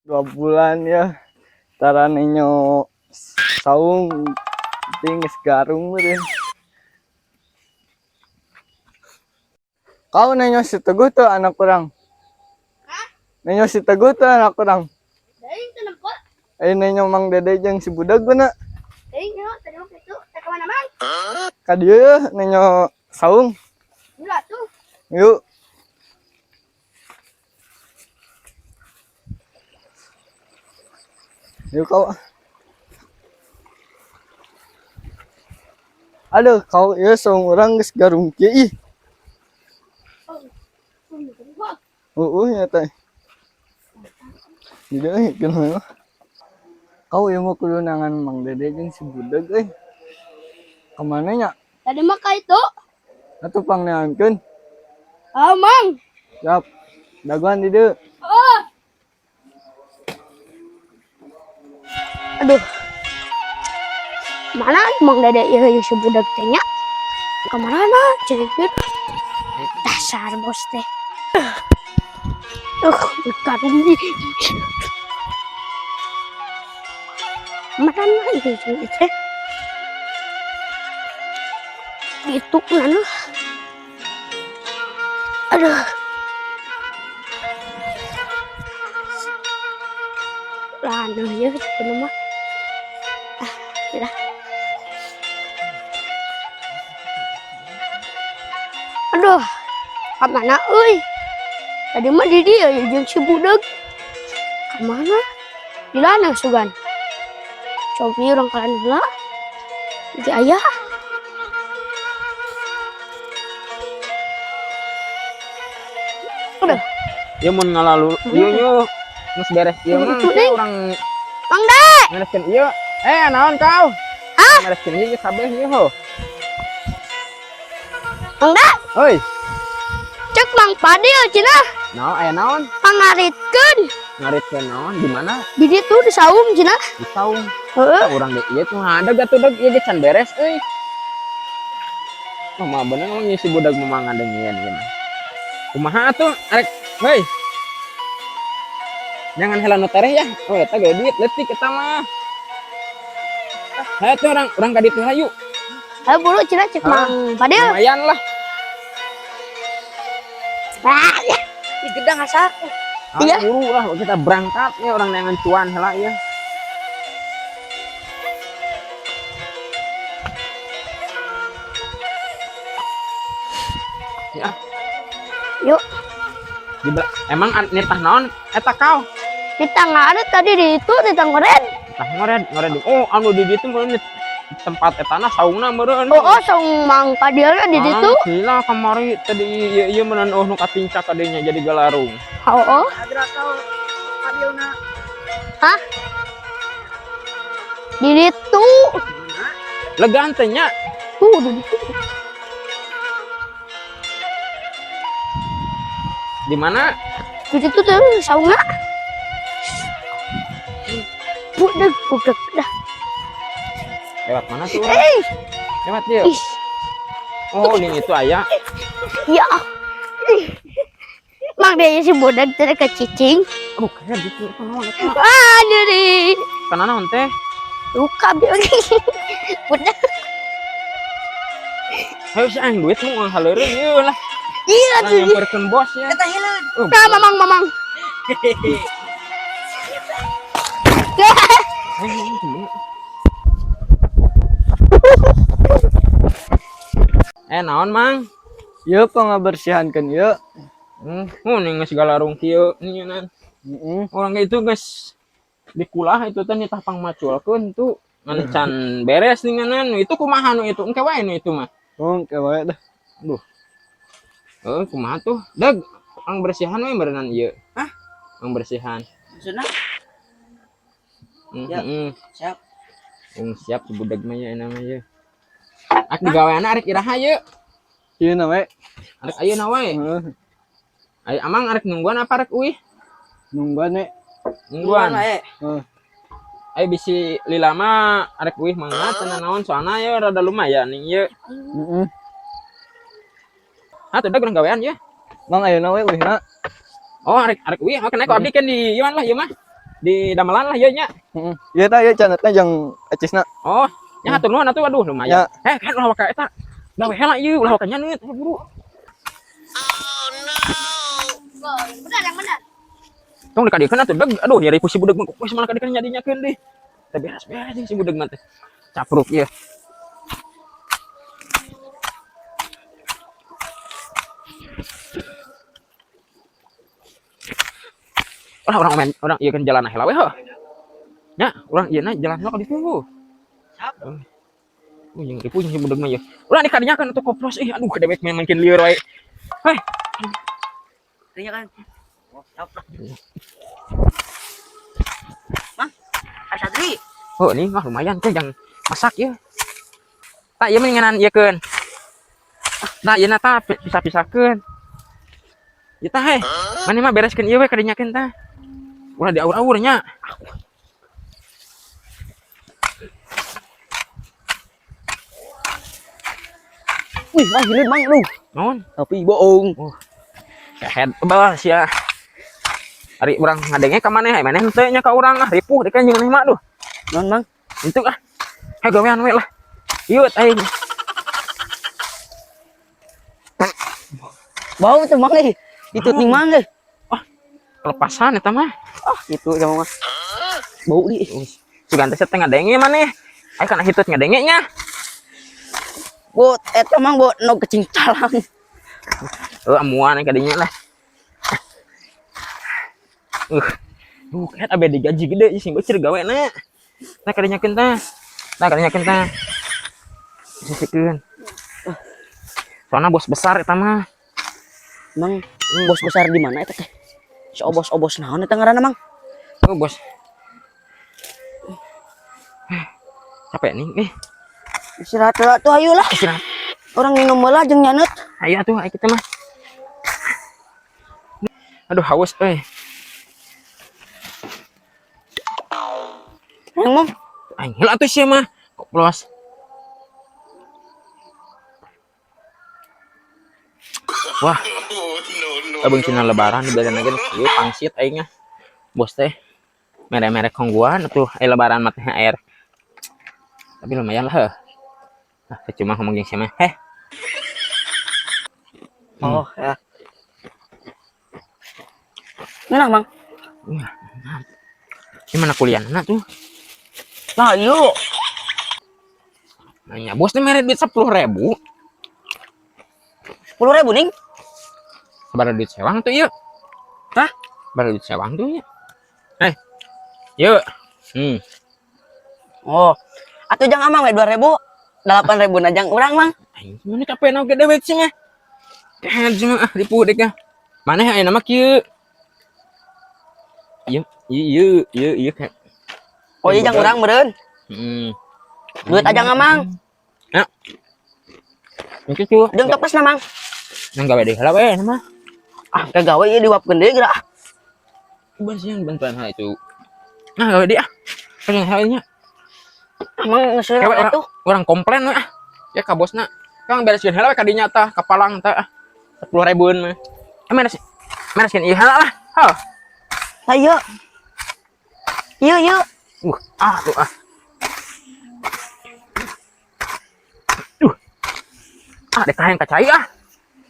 2 bulan ya. Tara ninyo saung ting geus garung meureun. Kau nanyo si Teguh tuh anak kurang. Hah? Nanyo si Teguh tuh anak kurang. Deui teu nempo. Ayo nanyo Mang Dede jeung si budak guna. Deui nya tadi mah kitu. Teh ka mana, Mang? Ka dieu nanyo saung. Gila tuh. Yuk. Yuk kau. Aduh, kau ya saung urang geus garung kieu ih. Oh, ya teh. Jadi euy kunaon. Kau ieu mah kudu nangan Mang Dede jeung si budak euy. Kamana nya? Tadi mah ka itu. Atuh pangneankeun. Ah, Mang. Siap. Dagoan di dieu. Oh. Aduh. Mana Mang Dede ieu ieu si budak teh nya? Ka mana ceurik. Dasar bos teh. Karung nih. Mana ieu si teh? Itu mana? Aduh. Lana ya itu mah. Ah, udah. Aduh, kemana euy? Tadi mah di dia ya jeung si budak. Kemana? Di lana sugan. Cobi urang kalan heula. Di aya. Aduh, Ieu mun ngalalu ieu ieu geus beres ieu mah Itu, Neng. urang Mang De. bereskeun ieu. Eh, naon kau? Ah? Bereskeun ieu kabeh ieu ho. Mang De, Oi, cek Mang Padil cenah naon aya naon? pangaritkeun. Ngaritkeun naon di mana? Di ditu di saung cenah. Di saung. Heeh. Urang ge ieu tuh ada atuh deg ieu ge can beres euy. Oh, mah bener mah si budak mah ngadengieun ieu mah. Kumaha atuh arek heuy. Jangan heula nu tereh ya. Oh, eta ge duit leutik eta mah. Hayu tuh urang urang ka ditu hayu. Ayo buru cenah cek Ah, Mang Padil. Lumayan lah. Ah, ya. Ih, gedang asak. Ah, Iya. buru lah kita berangkat ya orang neangan cuan heula ya. Ya, Yuk, emang nitah naon eta kau? kita nggak ada tadi di itu di Tangkoren. Tah ngored, ngored. Oh, anu di ditu meureun di tempat etana saungna meureun. Oh, saung Mang Padilna di ditu. Ah, gila kamari tadi ieu ieu meureun oh nu katincak kadinya jadi galarung. Oh, oh. Agra kau Padilna. Hah? Di ditu. Legan teh nya. Tuh di ditu. Di mana? Di ditu tuh saungna. Budak, budak dah. Lewat mana tuh? Eh, Lewat dia. ih, Oh, ini itu aya. ya. Ih. Mang dia si budak teh ke cicing. Aduh, kayak gitu eta naon eta? Ah, nyeri. Kana naon teh? Luka dia. Budak. Hayu sih aing duit mau ngaleureun ieu lah. Iya Urang tuh. nyamperkeun bos ya. Eta hileun. Oh, Nah, mamang, mamang. Eh, naon, Mang? Ieu pangabersihankeun ieu. Oh, nih geus galarung kieu nih. Heeh. Orang itu geus dikulah itu teh nitah pangmaculkeun tuh. Ngan can beres ninganan itu kumaha nu itu engke wae nu itu mah. Oh, ke wae dah. Aduh. Eh, kumaha tuh? Deg, ang bersihan we berenang ieu. Hah? Ang bersihan. Maksudna? Hmm, Ya. hmm. Siap. Siap si budak mah ya nama ye. Ak digaweana arek iraha ye. Ieu na we. Arek ayeuna we. Heeh. Ayo amang arek nungguan apa arek uih? Nungguan we. Nungguan. Wae. Heeh. Ayo bisi lila mah arek uih mangga cenah naon soalna ye rada lumayan nih ye. Heeh. Ah, tuh urang gawean ye. Mang ayeuna we uihna. Oh, arek arek uih, oke naik ku abdi kan di ieu lah ieu mah. Di damelan lah ieu nya. Heeh. Ieu tah ieu canetna jeung acisna. Oh, nya hatur nuhun atuh, aduh lumayan. Eh, kan ulah waka eta. Gawe heula ieu, ulah waka nyaneut, ayo buru. Yang benar, yang benar. Tong dikadiekeun atuh deg. Aduh, nyeri ku si budak mah geus malah kadiekeun nyadinyakeun deui. Teh beres-beres jeung si budak mah teh. Capruk ieu. Orang orang main orang ieu kan jalan heula we heuh. Nya, urang ieu na jalan heula ka ditu. Oh, jeung ripuh jeung si budak mah ieu. Urang dikadinyakeun atuh koplos ih, aduh dewek main makin lieur wae. Hei, Kayaknya kan. Oh, siap lah. Mang, asa deui. Oh, ini mah lumayan tuh yang masak ya. Tak ieu mah ngeunaan ieu keun. Nah, ieu na tah pisah-pisahkeun. Ieu tah heh. Maneh mah bereskeun ieu we kadinyakeun tah. Ulah diaur-aur nya. Wih, mang hileud mang aduh. Naon? Tapi bohong. Kehed bebas ya. Ari urang ngadenge ka maneh, maneh henteu nya ka urang ah ripuh deui kan jeung maneh mah aduh. Non mang. Henteu ah. Hei gawean we lah. Ieu aing. Bau tuh mang euy. Itu ning mang euy. Kelepasan eta mah. Ah, gitu sama mah. Bau di. Sugan teh teh ngadenge maneh. Aing kana hitut ngadenge nya. Bot eta mang bot no kecincalang. Eh amuan kadinya lah. Kayak abe digaji gede sing beucir gawe na. Tah kadinyakeun tah. Tah kadinyakeun tah. Sisikeun. Soalnya bos besar eta mah. Mang, bos besar di mana eta teh? Si obos-obos naon eta ngaranna mang? Oh, bos. Capek nih. Eh, Istirahat heula tuh ayo lah. Istirahat. Orang minum heula jeung nyaneut. Ayo atuh, ayo kita mah. Aduh, haus euy. Yang mang. Aing heula atuh sia mah. Koplos. Wah. Abang cina lebaran di badan lagi ieu pangsit aing ah. Bos teh mere-mere kongguan atuh aya lebaran mah THR. Tapi lumayan lah heuh. Ah, cuma ngomong jeung sia mah. Heh, Oh, ya. Ngeunah mang. Wah, gimana kuliah anak tuh? Nah, yuk. Nanya, bos teh mere duit 10.000. 10.000 ning. Sabaraha duit sewang tuh ieu? Hah? Sabaraha duit sewang tuh ieu? Eh. Yuk. Oh. Atuh jang amang we 2.000. 8.000 na jang urang mang. Aing mana capek na oge dewek sih mah. Kehed sih mah ah ripuh dek ah. Maneh aya nama kieu. Ieu ieu ieu ieu kayak. Oh, iya jang urang meureun. Heeh. Duit aja ngamang. Ya. Itu tuh. Jeung toples na mang. Nang gawe deui heula we mah. Ah, ke gawe ieu diwapkeun deui geura. Bantuan bantuan hal itu. Nah, gawe deui ah. Pengen halnya. Mang geus Kewe orang, atuh. orang komplain we ah. Ya ka bosna. Kang bereskeun heula we ka dinya tah, ka palang tah ah. 10 ribuan mah. Eh bereskeun ieu heula lah. Heuh. Lah ieu. Ieu ieu. Ah tuh ah. Ah dek hayang kacai ah.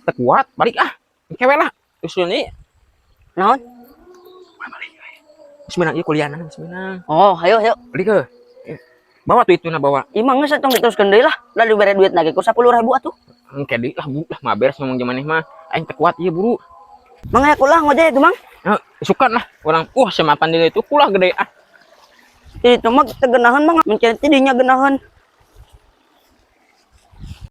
Teu kuat, balik ah. Kewe lah. Usul nih. Naon? Balik. Geus meunang ieu kuliahna geus meunang. Oh, ayo ayo. Balik ke. Bawa tuh itu na bawa. Ieu mah geus tong diteruskeun deui lah. Lah dibere duit lagi ku 10.000 atuh. Engke deui lah bu lah mah beres ngomong jeung maneh mah. Aing teu kuat ieu buru. Mang aya kulah ngojek itu mang. Eh, sukan lah orang semapan diri itu kulah gede ah. Itu mah teu geunaheun mang. Mencari ti dinya geunaheun.